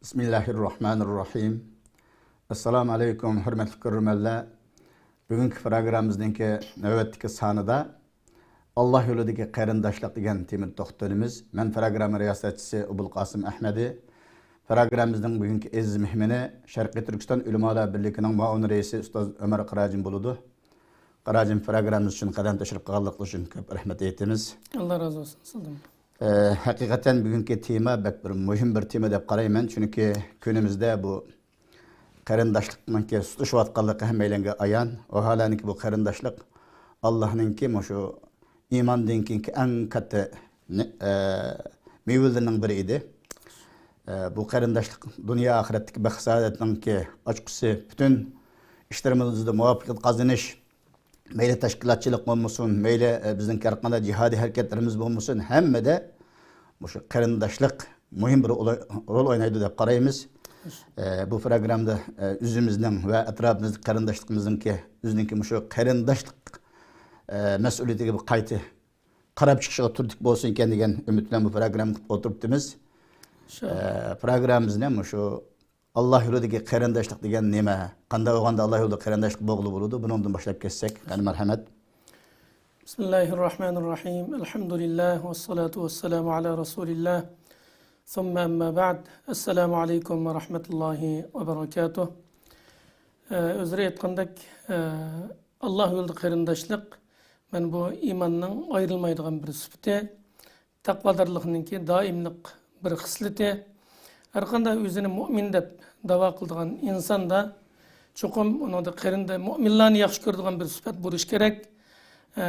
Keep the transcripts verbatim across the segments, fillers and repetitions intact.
بىسمىللاھىررەھمانىررەھىم. ئەسسالامۇ ئەلەيكۇم، ھۆرمەتلىك كۆرۈرمەنلەر. بۈگۈنكى پروگراممىمىزنىڭكى نۆۋەتتىكى سانىدا ئاللا يولىدىكى قېرىنداشلىق دېگەن تېمىدا توختىلىمىز. مەن پروگرامما رىياسەتچىسى ئوبۇلقاسىم ئەھمەدى. پروگراممىمىزنىڭ بۈگۈنكى ئەزىز مېھمىنى شەرقىي تۈركىستان ئۆلىمالار بىرلىكىنىڭ مۇئاۋىن رەئىسى ئۇستاز ئۆمەر قاراجىم بولىدۇ. قاراجىم، پروگراممىمىز ئۈچۈن قەدەم تەشرىپ قىلغانلىقى ئۈچۈن كۆپ رەھمەت ئېيتىمىز. ئاللا رازى بولسۇن سىزدىن. ئە، ھەقىقەتەن بۈگۈنكى تېما بەك بىر مۇھىم بىر تېما دەپ قارايمەن، چۈنكى كۈنىمىزدە بۇ قېرىنداشلىقنىڭكى سۇسلىشىۋاتقانلىقى ھەممەيلەنگە ئايان. ۋاھالەنكى بۇ قېرىنداشلىق ئاللانىڭكى مۇشۇ ئىماندىن كېيىنكى ئەڭ كاتتا نى-، ئە، مېۋىلىرىنىڭ بىرى ئىدى. ئە، بۇ قېرىنداشلىق دۇنيا ئاخىرەتتىكى بەخت سائادەتنىڭكى ئاچقۇچى، پۈتۈن ئىشلىرىمىزدا مۇۋەپپەقىيەت قازىنىش، مەيلى تەشكىلاتچىلىق بولمىسۇن، مەيلى، ئە، بىزنىڭ ھەر قانداق جىھادىي ھەرىكەتلىرىمىز بولمىسۇن، ھەممىدە مۇشۇ قېرىنداشلىق مۇھىم بىر ئۇلا-، رول ئوينايدۇ دەپ قارايمىز. ئە، بۇ پروگراممىدا، ئە، ئۆزىمىزنىڭ ۋە ئەتراپىمىزدىكى قېرىنداشلىقىمىزنىڭكى، ئۆزىنىڭكى مۇشۇ قېرىنداشلىق، ئە، مەسئۇلىيىتىگە بىر قايتا قاراپ چىقىشىغا تۈرتكە بولسۇن ئىكەن دېگەن ئۈمىد بىلەن بۇ پروگرامما قىلىپ ئولتۇرۇپتىمىز. ئىنشائاللا. ئە، پروگراممىمىزنى مۇشۇ ئاللا يولىدىكى قېرىنداشلىق دېگەن نېمە؟ قانداق بولغاندا ئاللا يولىدا قېرىنداشلىق بولغىلى بولىدۇ؟ بۇنىڭدىن باشلاپ كەتسەك، قېنى، مەرھەمەت. بىسمىللاھىررەھمانىررەھىم. ئەلھەمدۇلىللاھ، ۋەسسالاتۇ ۋەسسالامۇ ئەلا رەسۇلىللاھ. ثم أما بعد. السلام عليكم ورحمة الله وبركاته. ئە، ئۆزلىرى ئېيتقاندەك، ئە، ئاللا يولىدا قېرىنداشلىق، مەن بۇ ئىماننىڭ ئايرىلمايدىغان بىر سۈپىتى، تەقۋادارلىقنىڭكى دائىملىق بىر خىسلىتى. ھەرقانداق ئۆزىنى مۇئمىن دەپ داۋا قىلىدىغان ئىنساندا چوقۇم ئۇنىڭدا قېرىندە-، مۇئمىنلارنى ياخشى كۆرىدىغان بىر سۈپەت بولۇشى كېرەك. ئە،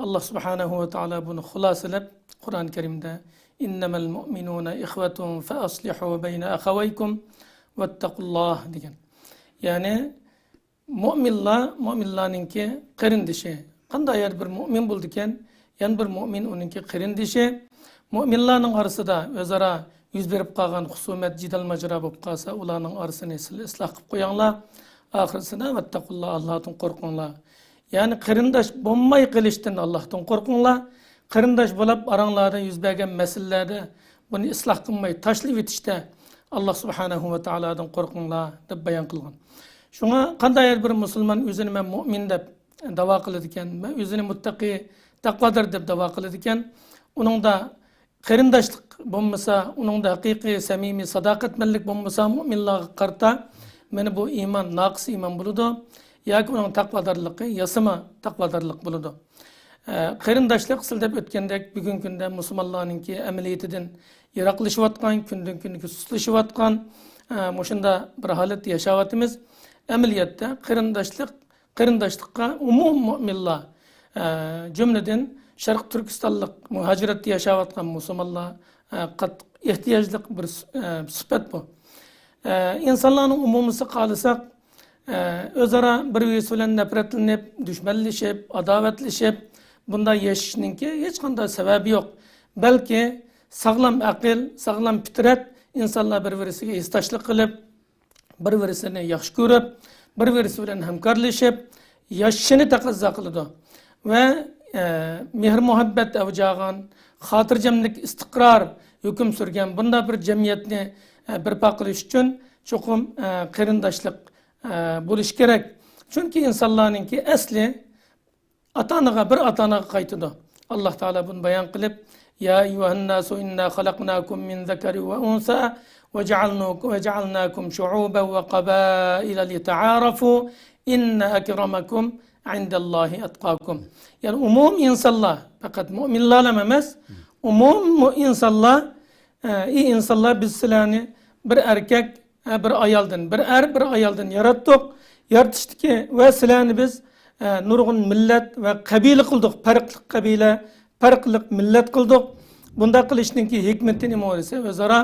ئاللا سۇبھانەھۇ ۋە تائالا بۇنى خۇلاسىلەپ، قۇرئان كەرىمدە، إنما المؤمنون إخوة فأصلحوا بين أخويكم واتقوا الله دېگەن. يەنى، مۆمىنلار مۆمىنلارنىڭكى قېرىندىشى. قانداق يەر بىر مۆمىن بولىدىكەن، يەنە بىر مۆمىن ئۇنىڭكى قېرىندىشى. مۆمىنلارنىڭ ئارىسىدا ئۆزئارا يۈز بېرىپ قالغان خۇسۇمەت، جېدەل-ماجىرا بولۇپ قالسا، ئۇلارنىڭ ئارىسىنى سىلە ئىسلاھ قىلىپ قويۇڭلار. ئاخىرسىدا، ۋەتتەقۇللا، ئاللاھتىن قورقۇڭلار. يەنى قېرىنداش بولماي قېلىشتىن ئاللاھتىن قورقۇڭلار. قېرىنداش بولۇپ ئاراڭلاردا يۈز بەرگەن مەسىلىلەردە بۇنى ئىسلاھ قىلماي تاشلىۋېتىشتە ئاللاھ سۇبھانەھۇ ۋە تائالادىن قورقۇڭلار دەپ بايان قىلغان. شۇڭا قانداق يەر بىر مۇسۇلمان ئۆزىنى مەن مۆمىن دەپ داۋا قىلىدىكەن، مەن ئۆزىنى مۇتتەقى، تەقۋادار دەپ داۋا قىلىدىكەن، ئۇنىڭدا قېرىنداشلىق بولمىسا، ئۇنىڭدا ھەقىقىي، سەمىمىي، ساداقەتمەنلىك بولمىسا، مۆمىنلارغا قارىتا مانا بۇ ئىمان ناقىس ئىمان بولىدۇ ياكى ئۇنىڭ تەقۋادارلىقى ياسىما تەقۋادارلىق بولىدۇ. ئە، قېرىنداشلىق سىلە دەپ ئۆتكەندەك، بۈگۈنكى كۈندە مۇسۇلمانلارنىڭكى ئەمەلىيىتىدىن يىراقلىشىۋاتقان، كۈندىن كۈنگە سۇسلىشىۋاتقان، ئە، مۇشۇنداق بىر ھالەتتە ياشاۋاتىمىز. ئەمەلىيەتتە قېرىنداشلىق، قېرىنداشلىققا ئومۇمىي مۆمىنلار، ئە، جۈملىدىن شەرقىي تۈركىستانلىق مۇھاجىرەتتە ياشاۋاتقان مۇسۇلمانلار، ئە، قاتتىق ئېھتىياجلىق بىر سۈ-، ئە، سۈپەت بۇ. ئە، ئىنسانلارنىڭ ئومۇمىسىغا قارىساق، ئە، ئۆزئارا بىر بىرسى بىلەن نەپرەتلىنىپ، دۈشمەنلىشىپ، ئاداۋەتلىشىپ، بۇنداق ياشىشىشنىڭكى ھېچقانداق سەۋەبى يوق. بەلكى ساغلام ئەقىل، ساغلام پىترەت ئىنسانلار بىر بىرسىگە ھېسداشلىق قىلىپ، بىر بىرسىنى ياخشى كۆرۈپ، بىر بىرسى بىلەن ھەمكارلىشىپ ياشىشىنى تەقەززا قىلىدۇ. ۋە، ئە، مېھىر مۇھەببەت ئەۋج ئالغان، خاتىرجەملىك، ئىستىقرار ھۆكۈم سۈرگەن بۇنداق بىر جەمئىيەتنى، ئە، بەرپا قىلىش ئۈچۈن چوقۇم، ئە، قېرىنداشلىق، ئە، بولۇشى كېرەك. چۈنكى ئىنسانلارنىڭكى ئەسلى ئاتا-ئانىغا، بىر ئاتا-ئانىغا قايتىدۇ. ئاللاھ تائالا بۇنى بايان قىلىپ، يا أيها الناس إنا خلقناكم من ذكر وأنثى وجعلناك-، وجعلناكم شعوبا وقبائل لتعارفوا إن أكرمكم عند الله أتقاكم. يەنى ئومۇمىي ئىنسانلار، پەقەت مۆمىنلارلا ئەمەس، ئومۇمىي ئىنسانلار، ئە، ئى ئىنسانلار، بىز سىلەرنى بىر ئەركەك، ئە، بىر ئايالدىن، بىر ئەر، بىر ئايالدىن ياراتتۇق. يارىتىشتىكى ۋە سىلەرنى بىز، ئە، نۇرغۇن مىللەت ۋە قەبىلە قىلدۇق. پەرقلىق قەبىلە، پەرقلىق مىللەت قىلدۇق. بۇنداق قىلىشنىڭكى ھېكمىتى نېمە دېسە، ئۆزئارا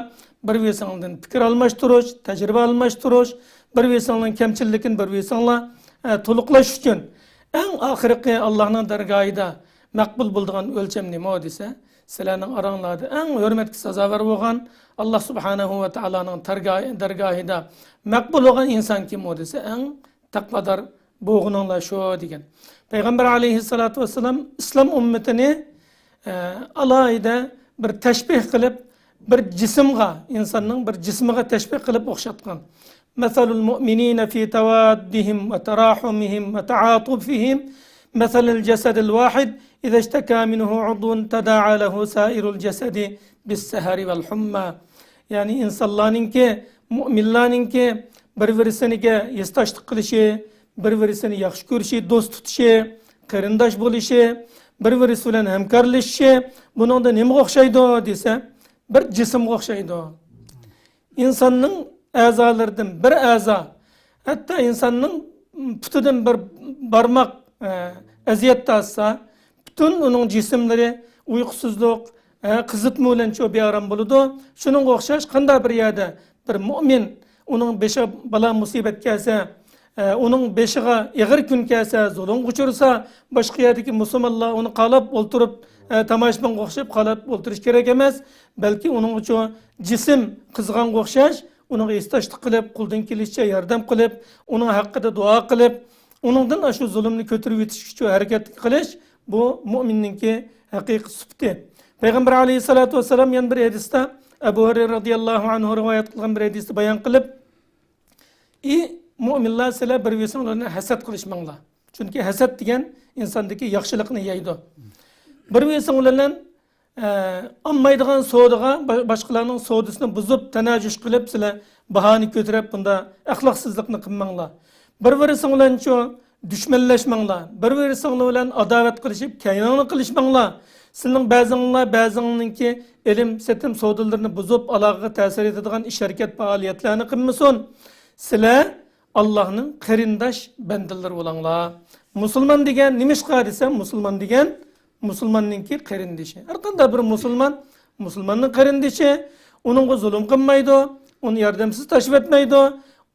بىر بىرسىڭدىن پىكىر ئالماشتۇرۇش، تەجرىبە ئالماشتۇرۇش، بىر بىرسىڭنىڭ كەمچىللىكىنى بىر بىرسىڭلار، ئە، تولۇقلاش ئۈچۈن. ئەڭ ئاخىرقى ئاللاھنىڭ دەرگاھىدا مەقبۇل بولىدىغان ئۆلچەم نېمە دېسە، سىلەرنىڭ ئاراڭلاردا ئەڭ ھۆرمەتكە سازاۋەر بولغان، ئاللاھ سۇبھانەھۇ ۋە تائالانىڭ تەرگا-، دەرگاھىدا مەقبۇل بولغان ئىنسان كىم ئۇ دېسە، ئەڭ تەقۋادار بولغىنىڭلار شۇ دېگەن. پەيغەمبەر ئەلەيھىسسالاتۇ ۋەسسالام ئىسلام ئۈممىتىنى، ئە، ئالاھىدە بىر تەشبىھ قىلىپ، بىر جىسىمغا، ئىنساننىڭ بىر جىسمىغا تەشبىھ قىلىپ ئوخشاتقان. مەسەلۇل مۇئمىنىنە فى تەۋاددىھىم ۋە تەراھۇمىھىم ۋە تەئاتۇفىھىم مەسەلىل جەسەدىل ۋاھىد ئىزەشتەكا مىنھۇ ئۇزۋۇن تەدائا لەھۇ سائىرۇل جەسەدى بىسسەھەرى ۋەل ھۇمما. يەنى ئىنسانلارنىڭكى، مۇئمىنلارنىڭكى بىر-بىرسىگە ھېسداشلىق قىلىشى، بىر-بىرسىنى ياخشى كۆرۈشى، دوست تۇتۇشى، قېرىنداش بولۇشى، بىر-بىرسى بىلەن ھەمكارلىشىشى، بۇنىڭدا نېمىگە ئوخشايدۇ دېسە، بىر جىسىمغا ئوخشايدۇ. ئىنساننىڭ ئەزالىرىدىن بىر ئەزا، ھەتتا ئىنساننىڭ پۇتىدىن بىر بارماق، ئە، ئەزىيەت تارتسا، پۈتۈن ئۇنىڭ جىسىملىرى ئۇيقۇسىزلىق، ئە، قىزىتما بىلەن شۇ بىئارام بولىدۇ. شۇنىڭغا ئوخشاش، قانداق بىر يەردە بىر مۇئمىن، ئۇنىڭ بېشىغا بالا مۇسىبەت كەلسە، ئە، ئۇنىڭ بېشىغا ئېغىر كۈن كەلسە، زۇلۇمغا ئۇچرىسا، باشقا يەردىكى مۇسۇلمانلار ئۇنى قالاپ ئولتۇرۇپ، ئە، تاماشىبىنغا ئوخشاپ قالاپ ئولتۇرۇش كېرەك ئەمەس. بەلكى ئۇنىڭغىچۇ جىسىم قىزىغانغا ئوخشاش، ئۇنىڭغا ھېسداشلىق قىلىپ، قولدىن كېلىشىچە ياردەم قىلىپ، ئۇنىڭ ھەققىدە دۇئا قىلىپ، ئۇنىڭدىن ئاشۇ زۇلۇمنى كۆتۈرۈۋېتىشكىچۇ ھەرىكەت قىلىش، بۇ مۇئمىننىڭكى ھەقىقىي سۈپىتى. پەيغەمبەر ئەلەيھىسسالاتۇ ۋەسسالام يەنە بىر ھەدىستە، ئەبۇ ھۇرەيرە رازىياللاھۇ ئەنھۇ رىۋايەت قىلغان بىر ھەدىستە بايان قىلىپ، ئى مۇئمىنلار، سىلەر بىر-بىرسىڭلارنى ھەسەت قىلىشماڭلار. چۈنكى ھەسەت دېگەن ئىنساندىكى ياخشىلىقنى يەيدۇ. بىر-بىرسىڭلار بىلەن، ئە، ئالمايدىغان سودىغا با-، باشقىلارنىڭ سودىسىنى بۇزۇپ، تەناجۈش قىلىپ، سىلەر باھانى كۆتۈرۈپ، بۇنداق ئەخلاقسىزلىقنى قىلماڭلار. بىر-بىرسىڭلار بىلەنچۇ دۈشمەنلەشمەڭلار. بىر-بىرسىڭلار بىلەن ئاداۋەت قىلىشىپ، كەينىڭلار قىلىشماڭلار. سىلىنىڭ بەزىڭلار بەزىڭنىڭكى ئېلىم-سېتىم سودىلىرىنى بۇزۇپ، ئالاقىگە تەسىر يېتىدىغان ئىش-ھەرىكەت، پائالىيەتلەرنى قىلمىسۇن. سىلەر ئاللاھنىڭ قېرىنداش بەندىلىرى بولۇڭلار. مۇسۇلمان دېگەن نېمىشقا دېسە، مۇسۇلمان دېگەن مۇسۇلماننىڭكى قېرىندىشى. ھەر قانداق بىر مۇسۇلمان مۇسۇلماننىڭ قېرىندىشى، ئۇنىڭغا زۇلۇم قىلمايدۇ، ئۇنى ياردەمسىز تاشلىۋەتمەيدۇ،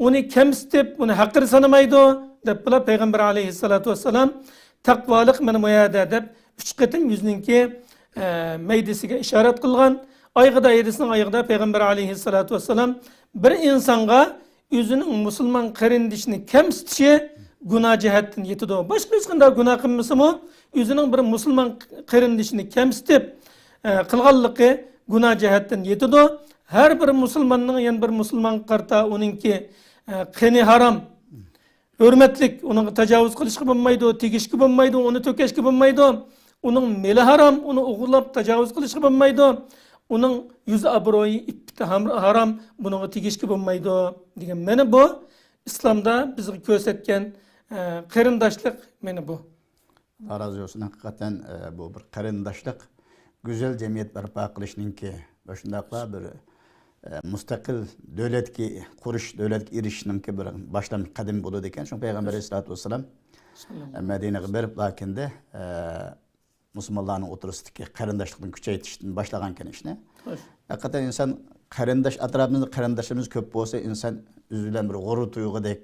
ئۇنى كەمسىتىپ، ئۇنى ھەقىر سانىمايدۇ، دەپ بۇلار پەيغەمبەر ئەلەيھىسسالاتۇ ۋەسسالام تەقۋالىق مانا بۇ يەردە دەپ ئۈچ قېتىم يۈزىنىڭكى، ئە، مەيدىسىگە ئىشارەت قىلغان. ئايىغىدا، ھەدىسنىڭ ئايىغىدا پەيغەمبەر ئەلەيھىسسالاتۇ ۋەسسالام بىر ئىنسانغا ئۆزىنىڭ مۇسۇلمان قېرىندىشىنى كەمسىتىشى گۇناھ جەھەتتىن يېتىدۇ. باشقا ھېچقانداق گۇناھ قىلمىسىمۇ، ئۆزىنىڭ بىر مۇسۇلمان قېرىندىشىنى كەمسىتىپ، ئە، قىلغانلىقى گۇناھ جەھەتتىن يېتىدۇ. ھەر بىر مۇسۇلماننىڭ يەنە بىر مۇسۇلمانغا قارىتا ئۇنىڭكى، ئە، قېنى ھارام، ھۆرمەتلىك، ئۇنىڭغا تاجاۋۇز قىلىشقا بولمايدۇ، تېگىشكە بولمايدۇ، ئۇنى تۆكەشكە بولمايدۇ. ئۇنىڭ مېلى ھارام، ئۇنى ئوغرىلاپ تاجاۋۇز قىلىشقا بولمايدۇ. ئۇنىڭ يۈز ئابرۇيى، ئىپپىتى ھام-، ھارام، بۇنىڭغا تېگىشكە بولمايدۇ، دېگەن. مانا بۇ ئىسلامدا بىزگە كۆرسەتكەن، ئە، قېرىنداشلىق مانا بۇ. ئاللا رازى بولسۇن. ھەقىقەتەن، ئە، بۇ بىر قېرىنداشلىق، گۈزەل جەمئىيەت بەرپا قىلىشنىڭكى ۋە شۇنداقلا بىر، ئە، مۇستەقىل دۆلەتكە قۇرۇش، دۆلەتكە ئېرىشىشنىڭكى بىر باشلامچى قەدىمى بولىدىكەن. شۇڭا پەيغەمبەر ئەلەيھىسسالاتۇ ۋەسسالام، ئە، مەدىنىگە بېرىپ، لاكىندە، ئە، مۇسۇلمانلارنىڭ ئوتتۇرىسىدىكى قېرىنداشلىقنى كۈچەيتىشتىن باشلىغانكەن ئىشنى. خوش. ھەقىقەتەن ئىنسان قېرىنداش، ئەتراپىمىزدا قېرىنداشلىرىمىز كۆپ بولسا، ئىنسان ئۆزى بىلەن بىر غۇرۇر تۇيغۇدەك،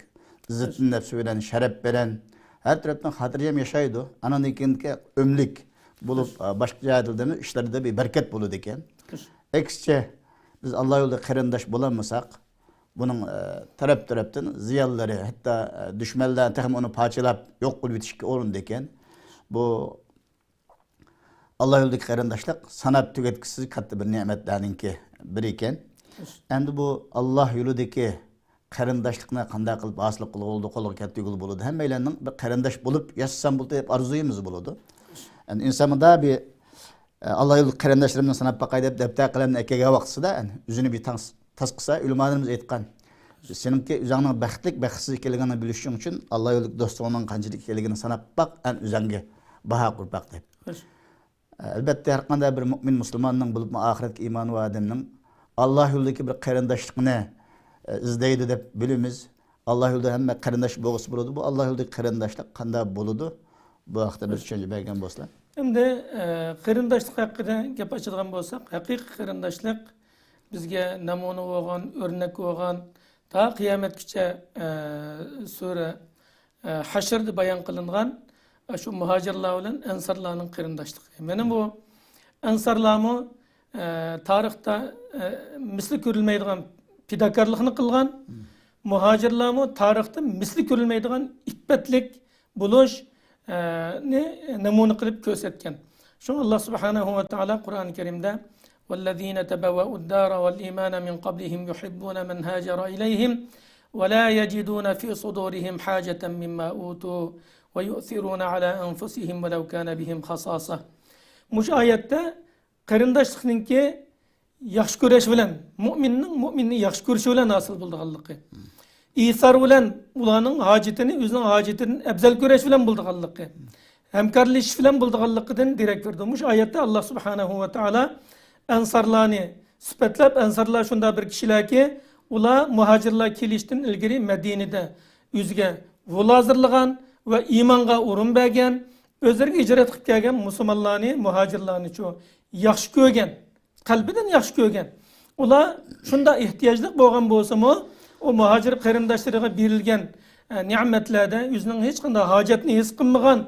ئىززەت نەپسى بىلەن، شەرەپ بىلەن، ھەر تەرەپتىن خاتىرجەم ياشايدۇ. ئانىڭدىن كېيىنكى ئۆملۈك بولۇپ، خوش، ئا، باشقا جەھەتلىرىمىز ئىشلىرىدا بىر بەرىكەت بولىدىكەن. خوش. ئەكسىچە، بىز ئاللا يولىدا قېرىنداش بولالمىساق، بۇنىڭ، ئە، تەرەپ-تەرەپتىن زىيانلىرى، ھەتتا، ئە، دۈشمەنلەر تېخىمۇ ئۇنى پارچىلاپ يوق قىلىۋېتىشكە ئۇرۇنىدىكەن. بۇ ئاللا يولىدىكى قېرىنداشلىق ساناپ تۈگەتكۈسىز كاتتا بىر نېمەتلەرنىڭكى بىرى ئىكەن. ئەمدى بۇ ئاللا يولىدىكى قېرىنداشلىقنى قانداق قىلىپ ھاسىل قىلغىلى بولىدۇ، قولغا كەلتۈرگىلى بولىدۇ؟ ھەممەيلەننىڭ بىر قېرىنداش بولۇپ ياشىسام بولدى دەپ ئارزۇيىمىز بولىدۇ. ئەمدى ئىنسان مۇنداق بىر، ئە، ئاللا يولىدىكى قېرىنداشلىرىمنى ساناپ باقاي دەپ دەپتەر قەلەمنى ئەكەلگەن ۋاقتىسىدا، ئەمدى ئۆزىنى بىر تاڭ-، تاسقىسا، ئۆلىمالىرىمىز ئېيتقان، سېنىڭكى ئۆزۈڭنىڭ بەختلىك، بەختسىز ئىكەنلىكىڭنى بىلىش ئۈچۈن ئاللا يولىدىكى دوستۇڭنىڭ قانچىلىك ئىكەنلىكىنى ساناپ باق، ئەن ئۆزۈڭگە باھا قويۇپ باق دەپ. خوش. ئەلبەتتە، ھەر قانداق بىر مۆمىن مۇسۇلماننىڭ، بولۇپمۇ ئاخىرەتكە ئىمانى بار ئادەمنىڭ ئاللا يولىدىكى بىر قېرىنداشلىقنى، ئە، ئىزدەيدۇ دەپ بىلىمىز. ئاللا يولىدا ھەممە قېرىنداش بولغۇسى بولىدۇ. بۇ ئاللا يولىدىكى قېرىنداشلىق قانداق بولىدۇ؟ بۇ ھەقتە بىر چۈشەنچە بەرگەن بولسىلا. ئەمدى، ئە، قېرىنداشلىق ھەققىدە گەپ ئاچىدىغان بولساق، ھەقىقىي قېرىنداشلىق بىزگە نەمۇنە بولغان، ئۆرنەك بولغان، تا قىيامەتكىچە، ئە، سۈرە، ئە، ھەشردا بايان قىلىنغان، ئە، شۇ مۇھاجىرلار بىلەن ئەنسارلارنىڭ قېرىنداشلىقى. مانا بۇ ئەنسارلارمۇ، ئە، تارىختا، ئە، مىسلى كۆرۈلمەيدىغان پىداكارلىقنى قىلغان، مۇھاجىرلارمۇ تارىختا مىسلى كۆرۈلمەيدىغان ئىپپەتلىك بولۇش، ئە، نى نەمۇنە قىلىپ كۆرسەتكەن. شۇڭا ئاللا سۇبھانەھۇ ۋە تائالا قۇرئان كەرىمدە، والذين تبوأوا الدار والإيمان من قبلهم يحبون من هاجر إليهم ولا يجدون في صدورهم حاجة مما أوتوا ويؤثرون على أنفسهم ولو كان بهم خصاصة. مۇشۇ ئايەتتە قېرىنداشلىقنىڭكى ياخشى كۆرۈش بىلەن، مۇئمىننىڭ مۇئمىننى ياخشى كۆرۈشى بىلەن ھاسىل بولىدىغانلىقى، ئىسار بىلەن ئۇلارنىڭ ھاجىتىنى ئۆزىنىڭ ھاجىتىدىن ئەۋزەل كۆرۈش بىلەن بولىدىغانلىقى، ھەمكارلىشىش بىلەن بولىدىغانلىقىدىن دېرەك بېرىدۇ. مۇشۇ ئايەتتە ئاللا سۇبھانەھۇ ۋە تائالا ئەنسارلارنى سۈپەتلەپ، ئەنسارلار شۇنداق بىر كىشىلەركى، ئۇلار مۇھاجىرلار كېلىشتىن ئىلگىرى مەدىنىدە ئۆزىگە يول ھازىرلىغان ۋە ئىمانغا ئورۇن بەرگەن، ئۆزلىرىگە ھىجرەت قىلىپ كەلگەن مۇسۇلمانلارنى، مۇھاجىرلارنىچۇ ياخشى كۆرگەن، قەلبىدىن ياخشى كۆرگەن. ئۇلار شۇنداق ئېھتىياجلىق بولغان بولسىمۇ، ئۇ مۇھاجىر قېرىنداشلىرىغا بېرىلگەن، ئە، نېمەتلەردە ئۆزىنىڭ ھېچقانداق ھاجەتنى ھېس قىلمىغان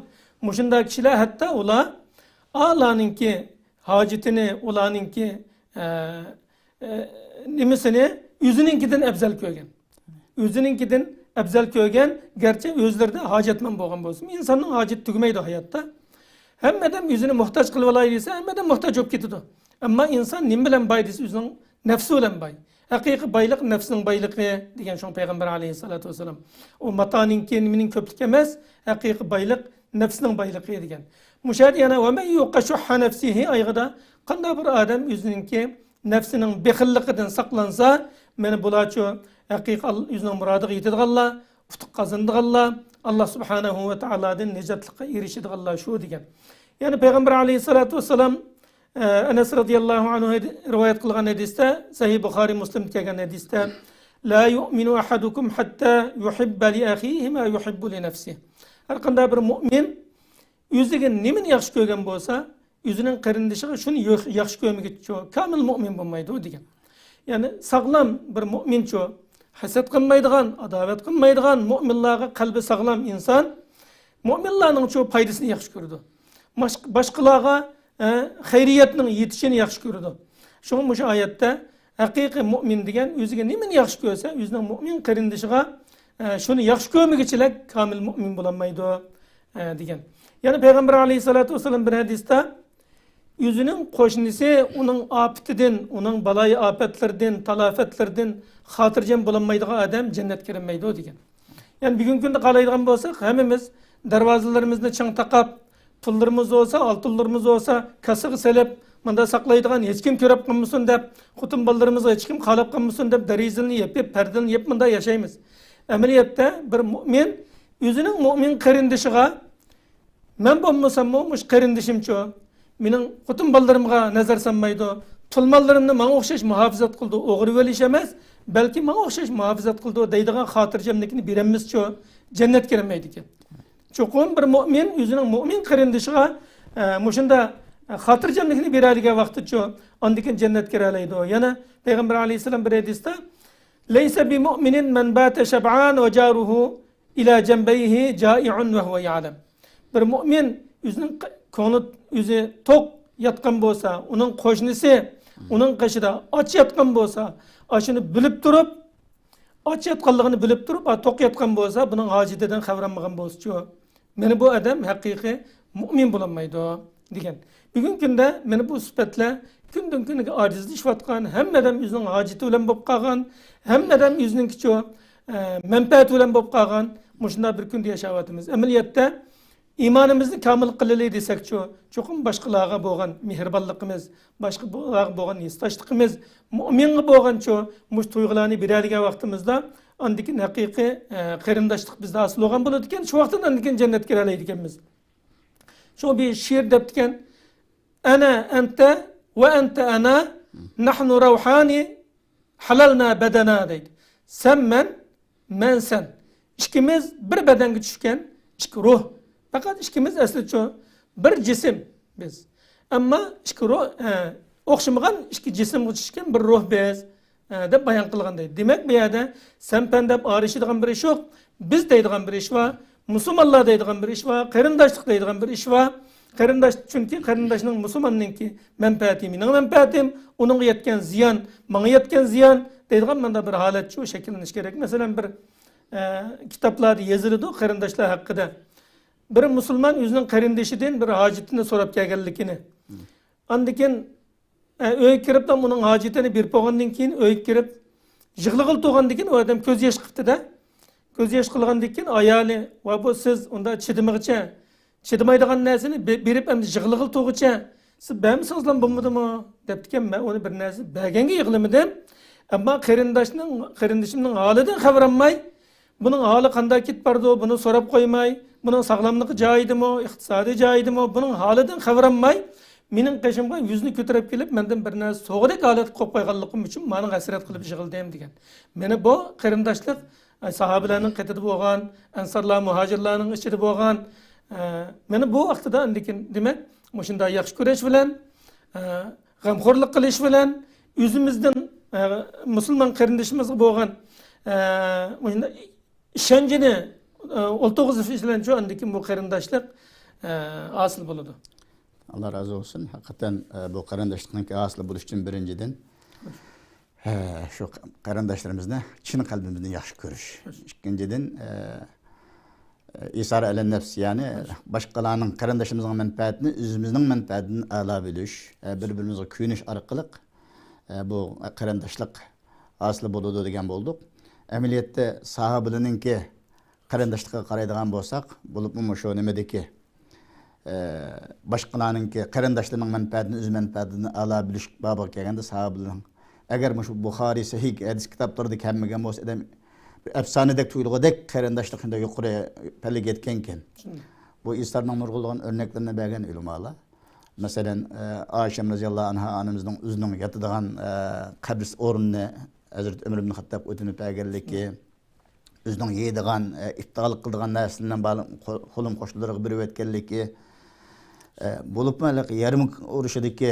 مۇشۇنداق كىشىلەر، ھەتتا ئۇلار ئالارنىڭكى ھاجىتىنى، ئۇلارنىڭكى، ئە، ئە، نېمىسىنى ئۆزىنىڭكىدىن ئەۋزەل كۆرگەن. ئۆزىنىڭكىدىن ئەۋزەل كۆرگەن، گەرچە ئۆزلىرىدە ھاجەتمەن بولغان بولسىمۇ. ئىنساننىڭ ھاجىتى تۈگىمەيدۇ ھاياتتا. ھەممە ئادەم ئۆزىنى موھتاج قىلىۋالاي دېسە، ھەممە ئادەم موھتاج بولۇپ كېتىدۇ. ئەمما ئىنسان نېمە بىلەن باي دېسە، ئۆزىنىڭ نەپسى بىلەن باي. ھەقىقىي بايلىق نەپسىنىڭ بايلىقى دېگەن شۇڭا پەيغەمبەر ئەلەيھىسسالاتۇ ۋەسسالام. ئۇ ماتانىڭكى نېمىنىڭ كۆپلۈكى ئەمەس، ھەقىقىي بايلىق نەپسىنىڭ بايلىقى دېگەن. مۇشۇ يەردە يەنە «ۋەمەن يۇقە شۇھھە نەفسىھى» ئايىغىدا قانداق بىر ئادەم ئۆزىنىڭكى نەپسىنىڭ بېخىللىقىدىن ساقلانسا، مانا بۇلارچۇ ھەقىقىي ئال-، ئۆزىنىڭ مۇرادىغا يېتىدىغانلار، ئۇتۇق قازىنىدىغانلار، ئاللا سۇبھانەھۇ ۋە تائالادىن نىجاتلىققا ئېرىشىدىغانلار شۇ دېگەن. يەنى پەيغەمبەر ئەلەيھىسسالاتۇ ۋەسسالام، ئە، ئەنەس رازىياللاھۇ ئەنھۇ ھەدى-، رىۋايەت قىلغان ھەدىستە، سەھىھ بۇخارىي، مۇسلىمدا كەلگەن ھەدىستە، «لا يؤمن أحدكم حتى يحب لأخيه ما يحب لنفسه». ھەر قانداق بىر مۇئمىن ئۆزىگە نېمىنى ياخشى كۆرگەن بولسا، ئۆزىنىڭ قېرىندىشىغا شۇنى ياخ-، ياخشى كۆرمىگۈچە كامىل مۇئمىن بولمايدۇ دېگەن. يەنى ساغلام بىر مۇئمىنچۇ، ھەسەت قىلمايدىغان، ئاداۋەت قىلمايدىغان، مۇئمىنلارغا قەلبى ساغلام ئىنسان مۇئمىنلارنىڭچۇ پايدىسىنى ياخشى كۆرىدۇ. باش-، باشقىلارغا، ئە، خەيرىيەتنىڭ يېتىشىنى ياخشى كۆرىدۇ. شۇڭا مۇشۇ ئايەتتە ھەقىقىي مۇئمىن دېگەن ئۆزىگە نېمىنى ياخشى كۆرسە، ئۆزىنىڭ مۇئمىن قېرىندىشىغا، ئە، شۇنى ياخشى كۆرمىگۈچىلەك كامىل مۇئمىن بولالمايدۇ، ئە، دېگەن. يەنە پەيغەمبەر ئەلەيھىسسالاتۇ ۋەسسالام بىر ھەدىستە، ئۆزىنىڭ قوشنىسى ئۇنىڭ ئاپىتىدىن، ئۇنىڭ بالايىئاپەتلىرىدىن، تالاپەتلىرىدىن خاتىرجەم بولالمايدىغان ئادەم جەننەتكە كىرەلمەيدۇ دېگەن. يەنى بۈگۈنكى كۈندە قارايدىغان بولساق، ھەممىمىز دەرۋازىلىرىمىزنى چىڭ تاقاپ، پۇللىرىمىز بولسا، ئالتۇنلىرىمىز بولسا، كاسسىغا سېلىپ، مۇندا ساقلايدىغان، ھېچكىم كۆرۈپ قالمىسۇن دەپ، خوتۇن بالىلىرىمىزغا ھېچكىم خالاپ قالمىسۇن دەپ، دېرىزىنى يېپىپ، پەردىنى يېپىپ مۇندا ياشايمىز. ئەمەلىيەتتە بىر مۇئمىن ئۆزىنىڭ مۇئمىن قېرىندىشىغا، مەن بولمىساممۇ مۇشۇ قېرىندىشىمچۇ، مېنىڭ خوتۇن بالىلىرىمغا نەزەر سالمايدۇ، پۇل ماللىرىمنى ماڭا ئوخشاش مۇھاپىزەت قىلىدۇ، ئوغرىۋېلىش ئەمەس، بەلكى ماڭا ئوخشاش مۇھاپىزەت قىلىدۇ دەيدىغان خاتىرجەملىكنى بېرەلمىسىچۇ، جەننەتكە كىرەلمەيدىكەن. چوقۇم بىر مۇئمىن ئۆزىنىڭ مۇئمىن قېرىندىشىغا، ئە، مۇشۇنداق خاتىرجەملىكنى بېرەلىگەن ۋاقتىچۇ، ئاندىن كېيىن جەننەتكە كىرەلەيدۇ. يەنە پەيغەمبەر ئەلەيھىسسالام بىر ھەدىستە، «ليس بمؤمن من بات شبعان وجاره إلى جنبيه جائع وهو يعلم». بىر مۇئمىن ئۆزىنىڭ ق-، كۆڭلى ئۆزى توق ياتقان بولسا، ئۇنىڭ قوشنىسى ئۇنىڭ قېشىدا ئاچ ياتقان بولسا، ئاشۇنى بىلىپ تۇرۇپ، ئاچ ياتقانلىقىنى بىلىپ تۇرۇپ، ئا، توق ياتقان بولسا، بۇنىڭ ھاجىتىدىن خەۋەر ئالمىغان بولسىچۇ؟ مانا بۇ ئادەم ھەقىقىي مۇئمىن بولالمايدۇ، دېگەن. بۈگۈنكى كۈندە مانا بۇ سۈپەتلەر كۈندىن كۈنگە ئاجىزلىشىۋاتقان، ھەممە ئادەم ئۆزىنىڭ ھاجىتى بىلەن بولۇپ قالغان، ھەممە ئادەم ئۆزىنىڭكىچۇ، ئە، مەنپەئەتى بىلەن بولۇپ قالغان مۇشۇنداق بىر كۈندە ياشاۋاتىمىز. ئەمەلىيەتتە ئىمانىمىزنى كامىل قىلىلى دېسەكچۇ، چوقۇم باشقىلارغا بولغان مېھرىبانلىقىمىز، باشقىلارغا بولغان ھېسداشلىقىمىز، مۇئمىنغا بولغانچۇ مۇشۇ تۇيغۇلارنى بېرەلىگەن ۋاقتىمىزدا، ئاندىن كېيىن ھەقىقىي، ئە، قېرىنداشلىق بىزدە ھاسىل بولغان بولىدىكەن، شۇ ۋاقىتتا ئاندىن كېيىن جەننەتكە كىرەلەيدىكەنمىز. شۇ بىر شېئىر دەپتىكەن، «ئەنە ئەنتە ۋە ئەنتە ئەنا، نەھنۇ روھانى ھالەلنا بەدەنا» دەيدۇ. سەن مەن، مەن سەن. ئىككىمىز بىر بەدەنگە چۈشكەن ئىككى روھ. پەقەت ئىككىمىز ئەسلىچۇ بىر جىسىم بىز. ئەمما ئىككى روھ، ئە، ئوخشىمىغان ئىككى جىسىمغا چۈشكەن بىر روھ بىز، ئە، دەپ بايان قىلغان دەيدۇ. دېمەك، بۇ يەردە سەن پەن دەپ ئايرىشىدىغان بىر ئىش يوق. بىز دەيدىغان بىر ئىش بار. مۇسۇلمانلار دەيدىغان بىر ئىش بار، قېرىنداشلىق دەيدىغان بىر ئىش بار. قېرىنداش، چۈنكى قېرىنداشنىڭ، مۇسۇلماننىڭكى مەنپەئەتى مېنىڭ مەنپەئەتىم، ئۇنىڭغا يەتكەن زىيان ماڭا يەتكەن زىيان دەيدىغان مۇنداق بىر ھالەت شۇ شەكىللىنىشى كېرەك. مەسىلەن، بىر، ئە، كىتابلاردا يېزىلىدۇ قېرىنداشلار ھەققىدە. بىر مۇسۇلمان ئۆزىنىڭ قېرىندىشىدىن بىر ھاجىتىنى سوراپ كەلگەنلىكىنى. ئاندىن كېيىن ئە، ئۆيگە كىرىپلا ئۇنىڭ ھاجىتىنى بېرىپ بولغاندىن كېيىن، ئۆيگە كىرىپ يىغلىغىلى تۇرغاندىن كېيىن، ئۇ ئادەم كۆز ياش قىپتىدە. كۆز ياش قىلغاندىن كېيىن ئايالى، ۋە بۇ سىز ئۇندا چىدىمىغىچە، چىدىمايدىغان نەرسىنى بې-، بېرىپ ئەمدى يىغلىغىلى تۇرغۇچە، سىز بەرمىسىڭىزلا بولمىدىمۇ؟ دەپتىكەن. مەن ئۇنى بىر نەرسە بەرگەنگە يىغلىمىدىم. ئەمما قېرىنداشنىڭ، قېرىندىشىمنىڭ ھالىدىن خەۋەر ئالماي، بۇنىڭ ھالى قانداق كېتىپ بارىدۇ، بۇنى سوراپ قويماي، بۇنىڭ ساغلاملىقى جايىدىمۇ، ئىقتىسادى جايىدىمۇ، بۇنىڭ ھالىدىن خەۋەر ئالماي، مېنىڭ قېشىمغا يۈزىنى كۆتۈرۈپ كېلىپ، مەندىن بىر نەرسە سوغۇدەك ھالەتكە قويۇپ قويغانلىقىم ئۈچۈن مانا ھەسرەت قىلىپ يىغلىدىم، دېگەن. مانا بۇ قېرىنداشلىق، ئە، ساھابىلەرنىڭ قېتىدا بولغان، ئەنسارلار، مۇھاجىرلارنىڭ ئىچىدە بولغان، ئە، مانا بۇ ۋاقتىدا ئاندىن كېيىن، دېمەك، مۇشۇنداق ياخشى كۆرۈش بىلەن، ئە، غەمخورلۇق قىلىش بىلەن ئۆزىمىزدىن، ئە، مۇسۇلمان قېرىندىشىمىزغا بولغان، ئە، مۇشۇنداق ئىشەنچىنى، ئە، ئولتۇرغۇزۇش بىلەن شۇ ئاندىن كېيىن بۇ قېرىنداشلىق، ئە، ھاسىل بولىدۇ. ئاللا رازى بولسۇن. ھەقىقەتەن، ئە، بۇ قېرىنداشلىقنىڭكى ھاسىل بولۇشى ئۈچۈن بىرىنچىدىن، ھە، شۇ قېرىنداشلىرىمىزنى چىن قەلبىمىزدىن ياخشى كۆرۈش. ئىككىنچىدىن، ئە، ئىسارە ئەلەن نەپس، يەنى باشقىلارنىڭ، قېرىندىشىمىزنىڭ مەنپەئەتىنى ئۆزىمىزنىڭ مەنپەئەتىدىن ئەلا بىلىش، ئە، بىر-بىرىمىزگە كۆيۈنۈش ئارقىلىق، ئە، بۇ قېرىنداشلىق ھاسىل بولىدۇ دېگەن بولدۇق. ئەمەلىيەتتە ساھابىلەرنىڭكى قېرىنداشلىقىغا قارايدىغان بولساق، بولۇپمۇ مۇشۇ نېمىدىكى، ئە، باشقىلارنىڭكى، قېرىنداشلىرىنىڭ مەنپەئەتىنى ئۆز مەنپەئەتىدىن ئەلا بىلىش بابىغا كەلگەندە، ساھابىلەرنىڭ، ئەگەر مۇشۇ بۇخارىي سەھىھ ھەدىس كىتابلىرىدا كەلمىگەن بولسا، ئادەم بىر ئەپسانىدەك تۇيۇلغۇدەك قېرىنداشلىق شۇنداق يۇقىرى پەللىگە يەتكەنكەن. بۇ ئىسارنىڭ نۇرغۇنلىغان ئۆرنەكلىرىنى بەرگەن ئۆلىمالار. مەسىلەن، ئە، ئائىشەم رەزىياللاھۇ ئەنھا ئانىمىزنىڭ ئۆزىنىڭ ياتىدىغان، ئە، قەبرىسى ئورنىنى ھەزرىتى ئۆمەر ئىبن خەتتاب ئۆتۈنۈپ بەرگەنلىكى، ئۆزىنىڭ يەيدىغان، ئە، ئىپتىغانلىق قىلىدىغان نەرسىلىرىنى بارلىق قو-، قولۇم-قوشنىلىرىغا بېرىۋەتكەنلىكى، ئە، بولۇپمۇ ھېلىقى يەرمۇك ئۇرۇشىدىكى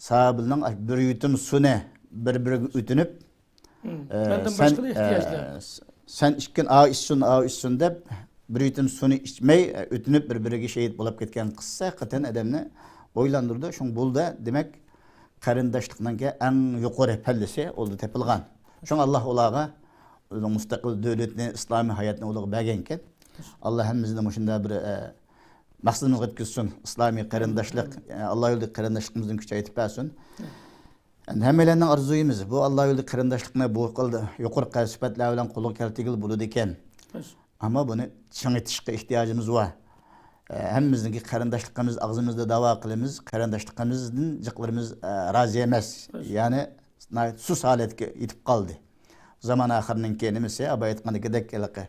ساھابىلەرنىڭ بىر يۇتۇم سۇنى بىر-بىرىگە ئۆتۈنۈپ، ئە، مەندىن سەن، باشقىلار ئېھتىياجلىق. ئە، س-، سەن ئىچكىن، ئاۋۇ ئىچسۇن، ئاۋۇ ئىچسۇن دەپ، بىر يۇتۇم سۇنى ئىچمەي، ئە، ئۆتۈنۈپ بىر-بىرىگە شېھىت بولۇپ كەتكەن قىسسە ھەقىقەتەن ئادەمنى ئويلاندۇرىدۇ. شۇڭا بۇلدا، دېمەك، قېرىنداشلىقنىڭكى ئەڭ يۇقىرى پەللىسى ئۇلدا تېپىلغان. شۇڭا ئاللا ئۇلارغا ئۆزىنىڭ مۇستەقىل دۆلىتىنى، ئىسلامىي ھاياتنى ئۇلارغا بەرگەنكەن. ئاللا ھەممىمىزنى مۇشۇنداق بىر، ئە، مەقسىتىمىزغا يەتكۈزسۇن. ئىسلامىي قېرىنداشلىق، ئە، ئاللا يولىدىكى قېرىنداشلىقىمىزنى كۈچەيتىپ بەرسۇن. ئەمدى ھەممەيلەننىڭ ئارزۇيىمىز، بۇ ئاللا يولىدىكى قېرىنداشلىقنى بۇ خىل يۇقىرى سۈپەتلەر بىلەن قولغا كەلتۈرگىلى بولىدىكەن. ئەمما بۇنى چىڭىتىشقا ئېھتىياجىمىز بار. ئە، ھەممىمىزنىڭكى قېرىنداشلىقىمىز، ئاغزىمىزدا داۋا قىلىمىز، قېرىنداشلىقىمىزدىن جىقلىرىمىز، ئە، رازى ئەمەس. يەنى ناھايىتى سۇس ھالەتكە يېتىپ قالدى. زامان ئاخىرىنىڭكى نېمىسى، ئاباي ئېيتقاندىكىدەك، ھېلىقى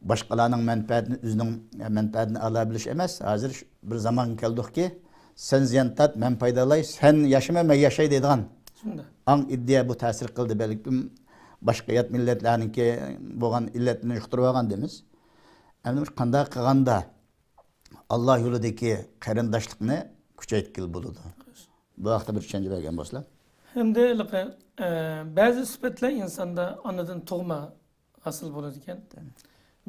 باشقىلارنىڭ مەنپەئەتىنى ئۆزىنىڭ مەنپەئەتىنى ئەلا بىلىش ئەمەس. ھازىر ش-، بىر زامانغا كەلدۇقكى، سەن زىيان تارت، مەن پايدالاي، سەن ياشىما، مەن ياشاي دەيدىغان شۇنداق. ئاڭ ئىدىيە بۇ تەسىر قىلدى. بەلكىم باشقا يات مىللەتلەرنىڭكى بولغان ئىللەتنى يۇقتۇرۇۋالغان دەيمىز. ئەمدى مۇشۇ قانداق قىلغاندا ئاللا يولىدىكى قېرىنداشلىقنى كۈچەيتكىلى بولىدۇ؟ بۇ ھەقتە بىر چۈشەنچە بەرگەن بولسىلا. ئەمدى ھېلىقى، ئە، بەزى سۈپەتلەر ئىنساندا ئانىدىن تۇغما ھاسىل بولىدىكەن.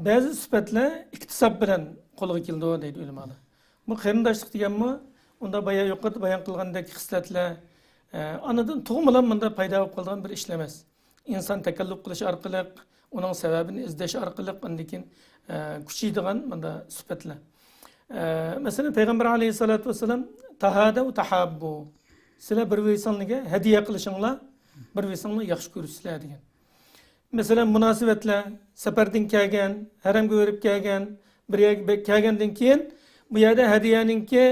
بەزى سۈپەتلەر ئىكتىساب بىلەن قولغا كېلىدۇ دەيدۇ ئۆلىمالار. بۇ قېرىنداشلىق دېگەنمۇ ئۇندا بايا يۇقىرىدا بايان قىلغاندەك خىسلەتلەر، ئە، ئانىدىن تۇغما بىلەن مۇنداق پەيدا بولۇپ قالىدىغان بىر ئىشلار ئەمەس. ئىنسان تەكەللۇپ قىلىش ئارقىلىق، ئۇنىڭ سەۋەبىنى ئىزدەش ئارقىلىق ئاندىن كېيىن، ئە، كۈچىيىدىغان مۇنداق سۈپەتلەر. ئە، مەسىلەن، پەيغەمبەر ئەلەيھىسسالاتۇ ۋەسسالام، «تەھادەۋ تەھاببۇ»، سىلەر بىر-بىرسىڭلارگە ھەدىيە قىلىشىڭلار، بىر-بىرسىڭلارنى ياخشى كۆرۈشسىلەر دېگەن. مەسىلەن، مۇناسىۋەتلەر، سەپەردىن كەلگەن، ھەرەمگە بېرىپ كەلگەن، بىر يەرگە بە-، كەلگەندىن كېيىن، بۇ يەردە ھەدىيەنىڭكى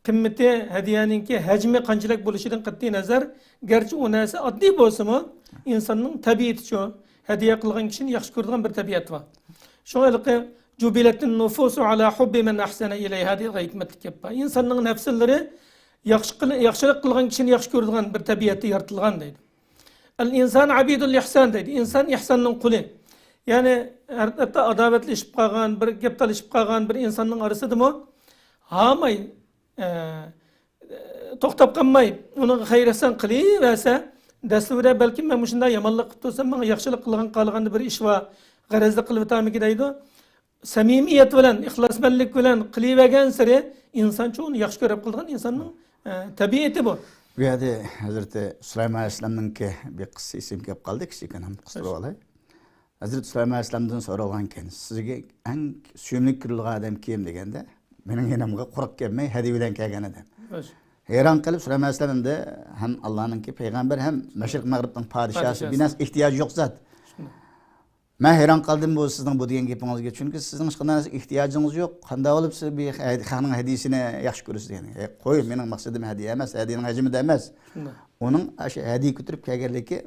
قىممىتى، ھەدىيەنىڭكى ھەجمى قانچىلىك بولۇشىدىن قەتئىي نەزەر، گەرچە ئۇ نەرسە ئاددىي بولسىمۇ، ئىنساننىڭ تەبىئىتى شۇ. ھەدىيە قىلغان كىشىنى ياخشى كۆرىدىغان بىر تەبىئەت بار. شۇڭا ھېلىقى، «جۇبىلەتتىن نۇفۇسۇ ئالا ھۇببى مەن ئەھسەنە ئىلەيھا» دېگەن ھېكمەتلىك گەپ بار. ئىنساننىڭ نەپسلىرى ياخشى قىل-، ياخشىلىق قىلغان كىشىنى ياخشى كۆرىدىغان بىر تەبىئەتتە يارىتىلغان دەيدۇ. «ئەل ئىنسان ئابىدۇل ئىھسان» دەيدۇ. ئىنسان ئېھساننىڭ قۇلى. يەنى ھەتتا ئاداۋەتلىشىپ قالغان، بىر گەپ تالىشىپ قالغان بىر ئىنساننىڭ ئارىسىدىمۇ ھاماي، ئە، توختاپ قالماي، ئۇنىڭغا خەير ئەھسان قىلىۋەرسە، دەسلىپىدە بەلكىم مەن مۇشۇنداق يامانلىق قىلىپ تۇرسام، ماڭا ياخشىلىق قىلغان قالغاندا بىر ئىش بار، غەرەزلىك قىلىۋېتەرمىكىن دەيدۇ. سەمىمىيەت بىلەن، ئىخلاسمەنلىك بىلەن قىلىۋەرگەنسېرى ئىنسانچۇ ئۇنى ياخشى كۆرۈپ قىلىدىغان ئىنساننىڭ، ئە، تەبىئىتى بۇ. بۇ يەردە ھەزرىتى سۇلايمان ئەلەيھىسسالامنىڭكى بىر قىسسىسى ئېسىمگە كېلىپ قالدى، كىچىككىنە قىستۇرۇپ ئالاي. ھەزرىتى سۇلايمان ئەلەيھىسسالامدىن سورالغانكەن، «سىزگە ئەڭ سۆيۈملۈك كۆرۈلىدىغان ئادەم كىم؟» دېگەندە، «مېنىڭ يېنىمغا قۇرۇق كەلمەي، ھەدىيە بىلەن كەلگەن ئادەم.» ھەيران قېلىپ سورىمەيسىلەر ئەمدى، ھەم ئاللانىڭكى پەيغەمبەر، ھەم مەشرىق مەغرىبنىڭ پادىشاھى، پادىشاھى. بىر نەرسىگە ئېھتىياجى يوق زات. شۇنداق. مەن ھەيران قالدىم بۇ سىزنىڭ بۇ دېگەن گېپىڭىزگە، چۈنكى سىزنىڭ ھېچقانداق نەرسىگە ئېھتىياجىڭىز يوق. قانداق بولۇپ سىز بىر خەلقنىڭ ھەدىيىسىنى ياخشى كۆرىسىز دېگەن. ئەي، قوي، مېنىڭ مەقسىتىم ھەدىيە ئەمەس، ھەدىيەنىڭ ھەجمىدە ئەمەس. شۇنداق. ئۇنىڭ ئاشۇ ھەدىيە كۆتۈرۈپ كەلگەنلىكى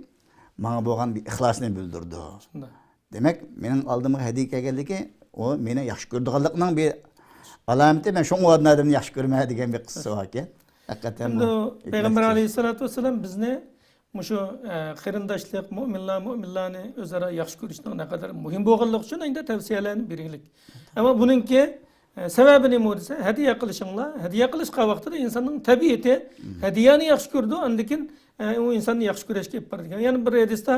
ماڭا بولغان بىر ئىخلاسنى بىلدۈرىدۇ. شۇنداق. دېمەك، مېنىڭ ئالدىمغا ھەدىيە كەلگەنلىكى، ئۇ مېنى ياخشى كۆرىدىغانلىقنىڭ بىر ئالامىتى. مەن شۇڭا ئۇ ئادەمنى ياخشى كۆرىمەن دېگەن بىر قىسسىسى باركەن. ھەقىقەتەن ئەمدى بۇ پەيغەمبەر ئەلەيھىسسالاتۇ ۋەسسالام بىزنى مۇشۇ، ئە، قېرىنداشلىق، مۆمىنلار مۆمىنلارنى ئۆزئارا ياخشى كۆرۈشنىڭ نەقەدەر مۇھىم بولغانلىقى ئۈچۈن ئەمدى تەۋسىيەلەرنى بەرگىلىك. ئەمما بۇنىڭكى، ئە، سەۋەبى نېمە دېسە، ھەدىيە قىلىشىڭلار، ھەدىيە قىلىشقان ۋاقتىدا ئىنساننىڭ تەبىئىتى ھەدىيەنى ياخشى كۆرىدۇ، ئاندىن كېيىن، ئە، ئۇ ئىنساننى ياخشى كۆرۈشكە ئېلىپ بارىدىكەن. يەنە بىر ھەدىستە،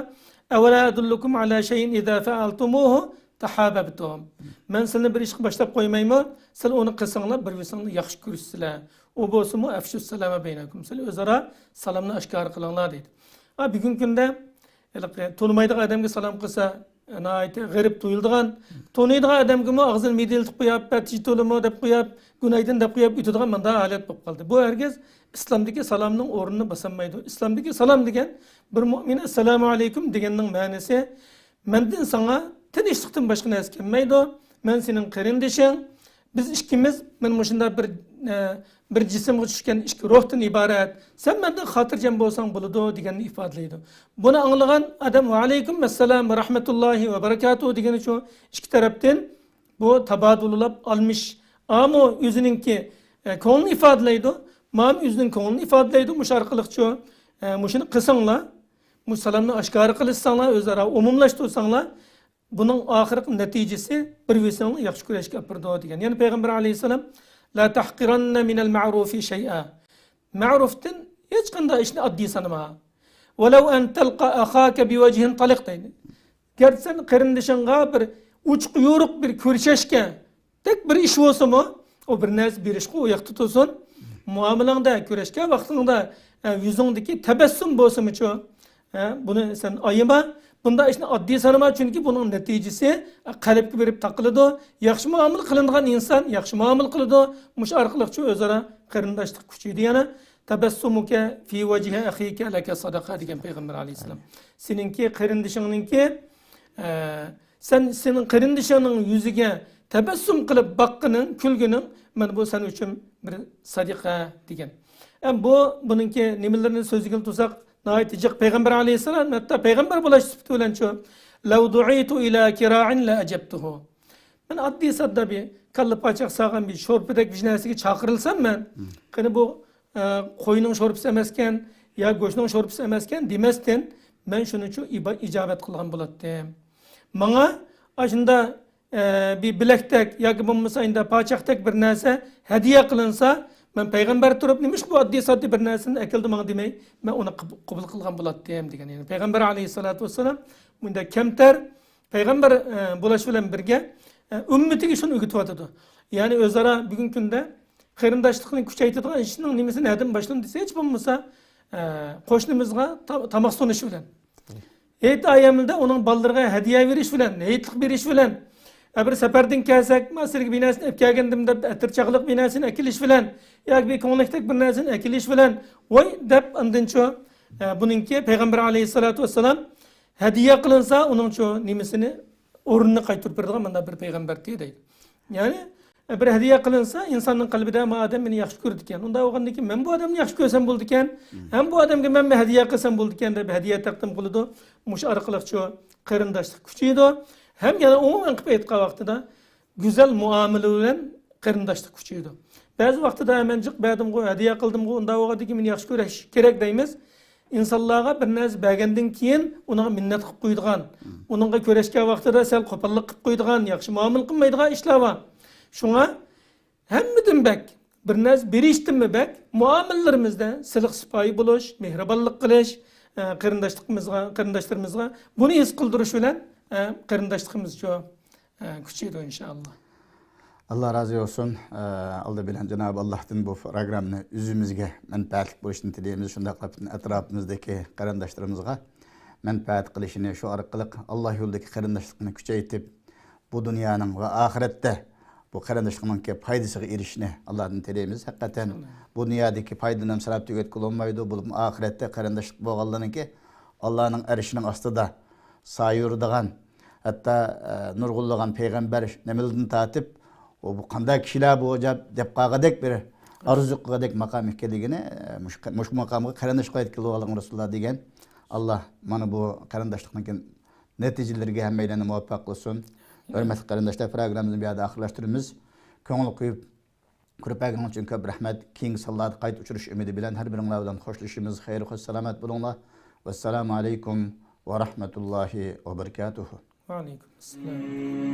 «أولا أدلكم على شيء إذا فعلتموه تحاببتم.» مەن سىلىنى بىر ئىشقا باشلاپ قويمايمۇ؟ سىلەر ئۇنى قىلساڭلار، بىر-بىرسىڭلارنى ياخشى كۆرىسىلەر. ئۇ بولسىمۇ، «أفشوا السلام بينكم.» سىلەر ئۆزئارا سالامنى ئاشكارا قىلىڭلار، دەيدۇ. ئا، بۈگۈنكى كۈندە ھېلىقى تونۇمايدىغان ئادەمگە سالام قىلسا، ناھايىتى غېرىب تۇيۇلىدىغان، تونۇيدىغان ئادەمگىمۇ ئاغزىنى مىدىرلىتىپ قويۇپ، «پەتىجىتۇلىمۇ» دەپ قويۇپ، «گۇنايدىن» دەپ قويۇپ ئۆتىدىغان مۇنداق ھالەت بولۇپ قالدى. بۇ ھەرگىز ئىسلامدىكى سالامنىڭ ئورنىنى باسالمايدۇ. ئىسلامدىكى سالام دېگەن بىر مۆمىن «ئەسسالامۇ ئەلەيكۇم» دېگەننىڭ مەنىسى، مەندىن ساڭا تىنچلىقتىن باشقا نەرسە كەلمەيدۇ. مەن سېنىڭ قېرىندىشىڭ. بىز ئىككىمىز، مەن مۇشۇنداق بىر، ئە، بىر جىسىمغا چۈشكەن ئىككى روھتىن ئىبارەت. سەن مەندىن خاتىرجەم بولساڭ بولىدۇ دېگەننى ئىپادىلەيدۇ. بۇنى ئاڭلىغان ئادەم «ۋەئەلەيكۇم ئەسسالام ۋە رەھمەتۇللاھى ۋە بەرىكاتۇھۇ» دېگىنىچۇ ئىككى تەرەپتىن بۇ تابادۇللاپ ئالمىش. ئامۇ ئۆزىنىڭكى، ئە، كۆڭلىنى ئىپادىلەيدۇ. مامۇ ئۆزىنىڭ كۆڭلىنى ئىپادىلەيدۇ. مۇشۇ ئارقىلىقچۇ، ئە، مۇشۇنى قىلساڭلار، مۇشۇ سالامنى ئاشكارا قىلىشساڭلار، ئۆزئارا ئومۇملاشتۇرساڭلار، بۇنىڭ ئاخىرقى نەتىجىسى بىر-بىرسىڭلارنى ياخشى كۆرۈشكە ئاپىرىدۇ دېگەن. يەنە پەيغەمبەر ئەلەيھىسسالام، «لا تحقرن من المعروف شيئا.» مەرۇفتىن ھېچقانداق ئىشنى ئاددىي سانىما. «ولو أن تلقى أخاك بوجه طلق» دەيدۇ. گەرچە سەن قېرىندىشىڭغا بىر ئوچۇق يورۇق بىر كۆرۈشەشكە تەك بىر ئىش بولسىمۇ، ئۇ بىر نەرسە بېرىشقا ئۇ ياقتا تۇرسۇن. مۇئامىلەڭدە، كۆرۈشكەن ۋاقتىڭدا، ئە، يۈزۈڭدىكى تەبەسسۇم بولسىمۇچۇ، ئە، بۇنى سەن ئايىما. بۇنداق ئىشنى ئاددىي سانىما، چۈنكى بۇنىڭ نەتىجىسى، ئە، قەلبكە بېرىپ تاقىلىدۇ. ياخشى مۇئامىلە قىلىنغان ئىنسان ياخشى مۇئامىلە قىلىدۇ. مۇشۇ ئارقىلىقچۇ ئۆزئارا قېرىنداشلىق كۈچىيىدۇ. يەنە «تبسمك في وجه أخيك لك صدقة» دېگەن پەيغەمبەر ئەلەيھىسسالام. سېنىڭكى قېرىندىشىڭنىڭكى، ئە، سەن، سېنىڭ قېرىندىشىڭنىڭ يۈزىگە تەبەسسۇم قىلىپ باققىنىڭ، كۈلگىنىڭ، مانا بۇ سەن ئۈچۈن بىر سەدىقە دېگەن. ئەم، بۇ، بۇنىڭكى نېمىلىرىنى سۆزلىگىلى تۇرساق، ناھايىتى جىق. پەيغەمبەر ئەلەيھىسسالام، ھەتتا پەيغەمبەر بولۇش سۈپىتى بىلەنچۇ، «لو دعيت إلى كراع لأجبته.» مەن ئاددىي ساددا بىر كاللا پاچاق سالغان بىر شورپىدەك بىر نەرسىگە چاقىرىلسام مەن، قېنى بۇ، ئە، قوينىڭ شورپىسى ئەمەسكەن، يا گۆشنىڭ شورپىسى ئەمەسكەن دېمەستىن، مەن شۇنىچۇ ئىبا-، ئىجابەت قىلغان بولاتتىم. ماڭا ئاشۇندا، ئە، بىر بىلەكتەك ياكى بولمىسا ئىنداق پاچاقتەك بىر نەرسە ھەدىيە قىلىنسا، مەن پەيغەمبەر تۇرۇپ، «نېمىشقا بۇ ئاددىي ساددىي بىر نەرسىنى ئەكەلدى ماڭا؟» دېمەي، مەن ئۇنى قوب-، قوبۇل قىلغان بولاتتىم دېگەن. يەنى پەيغەمبەر ئەلەيھىسسالاتۇ ۋەسسالام بۇنداق كەمتەر پەيغەمبەر، ئە، بولۇش بىلەن بىرگە، ئە، ئۈممىتىگە شۇنى ئۆگىتىۋاتىدۇ. يەنى ئۆزئارا بۈگۈنكى كۈندە قېرىنداشلىقنى كۈچەيتىدىغان ئىشنىڭ نېمىسى نەدىن باشلىنىدۇ دېسە، ھېچ بولمىسا، ئە، قوشنىمىزغا تا-، تاماق سۇنۇش بىلەن. ھېيت ئايەملىدە ئۇنىڭ بالىلىرىغا ھەدىيە بېرىش بىلەن، ھېيتلىق بېرىش بىلەن. ئە، بىر سەپەردىن كەلسەك، «ما سىلىگە بىر نەرسىنى ئەپ كەلگەندىم» دەپ، ئەتىر چاغلىق بىر نەرسىنى ئەكېلىش بىلەن، ياكى بىر كۆڭلەكتەك بىر نەرسىنى ئەكېلىش بىلەن، ۋاي دەپ ئاندىنچۇ، ئە، بۇنىڭكى پەيغەمبەر ئەلەيھىسسالاتۇ ۋەسسالام ھەدىيە قىلىنسا، ئۇنىڭچۇ نېمىسىنى، ئورنىنى قايتۇرۇپ بېرىدىغان مۇنداق بىر پەيغەمبەر دېدى. يەنى، بىر ھەدىيە قىلىنسا، ئىنساننىڭ قەلبىدە، «ما ئادەم مېنى ياخشى كۆرىدىكەن. ئۇنداق بولغاندىن كېيىن، مەن بۇ ئادەمنى ياخشى كۆرسەم بولىدىكەن، ھەم بۇ ئادەمگە مەنمۇ ھەدىيە قىلسام بولىدىكەن» دەپ ھەدىيە تەقدىم قىلىدۇ. مۇشۇ ئارقىلىقچۇ قېرىنداشلىق كۈچىيىدۇ. ھەم يەنە ئومۇمەن قىلىپ ئېيتقان ۋاقتىدا، گۈزەل مۇئامىلە بىلەن قېرىنداشلىق كۈچىيىدۇ. بەزى ۋاقتىدا، «مەن جىق بەردىمغۇ، ھەدىيە قىلدىمغۇ، ئۇنداق بولغاندىن كېيىن مېنى ياخشى كۆرۈش كېرەك» دەيمىز. ئىنسانلارغا بىر نەرسە بەرگەندىن كېيىن ئۇنىڭغا مىننەت قىلىپ قويىدىغان، ئۇنىڭغا كۆرۈشكەن ۋاقتىدا سەل قوپاللىق قىلىپ قويىدىغان، ياخشى مۇئامىلە قىلمايدىغان ئىشلار بار. شۇڭا ھەممىدىن بەك، بىر نەرسە بېرىشتىنمۇ بەك، مۇئامىلىلىرىمىزدە سىلىق سىپايى بولۇش، مېھرىبانلىق قىلىش، ئە، قېرىنداشلىقىمىزغا، قېرىنداشلىرىمىزغا بۇنى ھېس قىلدۇرۇش بىلەن، ئە، قېرىنداشلىقىمىزچۇ، ئە، كۈچىيىدۇ، ئىنشائاللا. ئاللا رازى بولسۇن. ئە، ئالدى بىلەن جانابى ئاللاھتىن بۇ پروگراممىنى ئۆزىمىزگە مەنپەئەتلىك بولۇشىنى تىلەيمىز. شۇنداقلا پۈتۈن ئەتراپىمىزدىكى قېرىنداشلىرىمىزغا مەنپەئەت قىلىشىنى، شۇ ئارقىلىق ئاللا يولىدىكى قېرىنداشلىقنى كۈچەيتىپ، بۇ دۇنيانىڭ ۋە ئاخىرەتتە بۇ قېرىنداشلىقنىڭكى پايدىسىغا ئېرىشىشنى ئاللادىن تىلەيمىز. ھەقىقەتەن بۇ دۇنيادىكى پايدىنى ھەم ساناپ تۈگەتكىلى بولمايدۇ. بولۇپمۇ ئاخىرەتتە قېرىنداشلىق بولغانلارنىڭكى ئاللانىڭ ئەرشىنىڭ ئاستىدا سايە يۈرىدىغان، ھەتتا، ئە، نۇرغۇنلىغان پەيغەمبەر نېمىلىدىن تارتىپ، «ئۇ، بۇ قانداق كىشىلەر بۇ؟» دەپ، دەپ قالغۇدەك بىر ئارزۇ قىلغۇدەك ماقام ئىكەنلىكىنى، ئە، مۇشۇ، مۇشۇ ماقامغا قېرىنداشلىق قىلىۋالغان رەسۇلۇللا دېگەن. ئاللا مانا بۇ قېرىنداشلىقنىڭكى نەتىجىلىرىگە ھەممەيلەننى مۇۋەپپەق قىلسۇن. ھۆرمەتلىك قېرىنداشلار، پروگراممىمىزنى بۇ يەردە ئاخىرلاشتۇرىمىز. كۆڭۈل قويۇپ كۆرۈپ بەرگىنىڭ ئۈچۈن كۆپ رەھمەت. كېيىنكى سانلاردا قايتا ئۇچرىشىش ئۈمىدى بىلەن ھەر بىرىڭلار بىلەن خوشلىشىمىز. خەير، خوش، سالامەت بولۇڭلار. ۋەسسالامۇ ئەلەيكۇم ۋە رەھمەتۇللاھى ۋە بەرىكاتۇھۇ. ۋەئەلەيكۇم ئەسسالام.